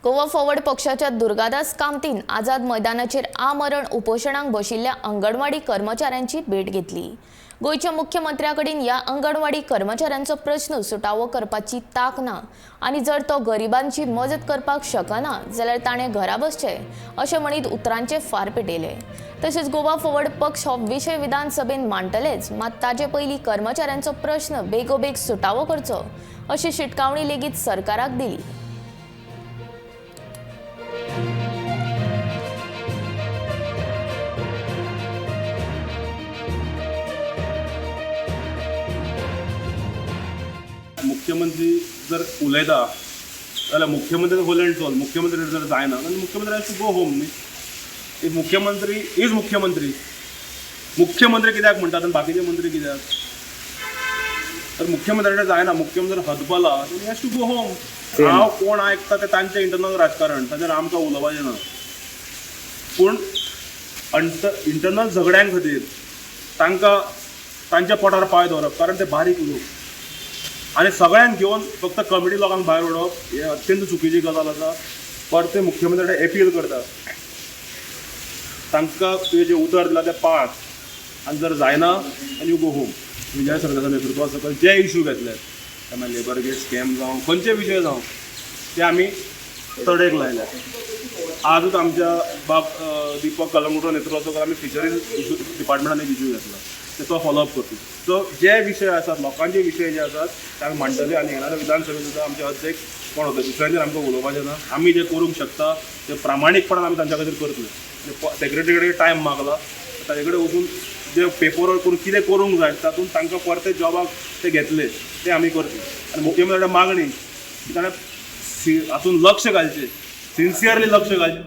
Goa forward पक्षाच्या दुर्गादास कामतीन आझाद मैदानाचेर आमरण उपोशणाक बशिल्ल्या अंगणवाडी कर्मचाऱ्यांची भेट घेतली. गोंयच्या मुख्यमंत्र्या कडेन ह्या अंगणवाडी कर्मचाऱ्यांचो प्रश्न सुटावो करपाची तांक ना आनी जर तो गरिबांची मजत करपाक शकना जाल्यार ताणें घरा बसचें अशें म्हणीत उतरांचे फार पेटयले. तशेंच गोवा फॉरवर्ड पक्ष हो विशय विधानसभेन मांडटलेच, मात ताजे पयलीं कर्मचाऱ्यांचो प्रश्न बेगोबेग सुटावो करचो अशी शिटकावणी लेगीत सरकाराक दिली. मुख्यमंत्री जर उलयता जाल्यार मुख्यमंत्री होल अँड सोल. मुख्यमंत्री जर जायना जाल्यार मुख्यमंत्री हॅज टू गो होम न्ही. If मुख्यमंत्री is मुख्यमंत्री, मुख्यमंत्री कित्याक म्हणटात आनी बाकीचे मंत्री कित्याक? तर मुख्यमंत्र्याकडे जायना, मुख्यमंत्री हतबला, हॅज टू गो होम. हांव कोण आयकता तें तांचें इंटरनल राजकारण, ताचेर आमकां उलोवपाचें ना. पूण इंटरनल झगड्यां खातीर तांकां तांच्या पोटार पांय दवरप, कारण ते बारीक लोक आनी सगळ्यांक घेवन फक्त कमिटी लोकांक भायर उडोवप हें अत्यंत चुकीची गजाल आसा. परते मुख्यमंत्र्या अपील करता, तांकां तुवें जें उतर दिलां तें पाळ आनी जर जायना आनी you go home. Vijay सरकाराच्या नेतृत्वा सकयल जे इशू घेतले, ते मागीर लेबर गेट स्कॅम जावं, खंयचे विशय जावं, ते आमी तडेक लायल्या. आजूच आमच्या बाब दीपक कलंगुटो नेतृत्वा सकयल आमी फिशरीज इशू डिपार्टमेंटान एक इशू घेतला, तो फॉलोअप करतले. सो जे विशय आसात, लोकांचे विशय जे आसात ते आमी मांडटले आनी येणाऱ्या विधानसभेत सुद्दां आमचे अध्यक्ष कोण वता दुसऱ्यांचेर आमकां उलोवपाचें ना. आमी जें करूंक शकता ते प्रामाणीकपणान आमी तांच्या खातीर करतले. सेक्रेटरी कडेन टायम मागला, ताजे कडेन वचून जे पेपर वर्क करून कितें करूंक जाय तातूंत तांकां परते जॉबाक ते घेतले ते आमी करतले. आनी मुख्यमंत्र्याच्या मागणी की ताणें हातूंत लक्ष घालचें, सिन्सियरली लक्ष घालचें.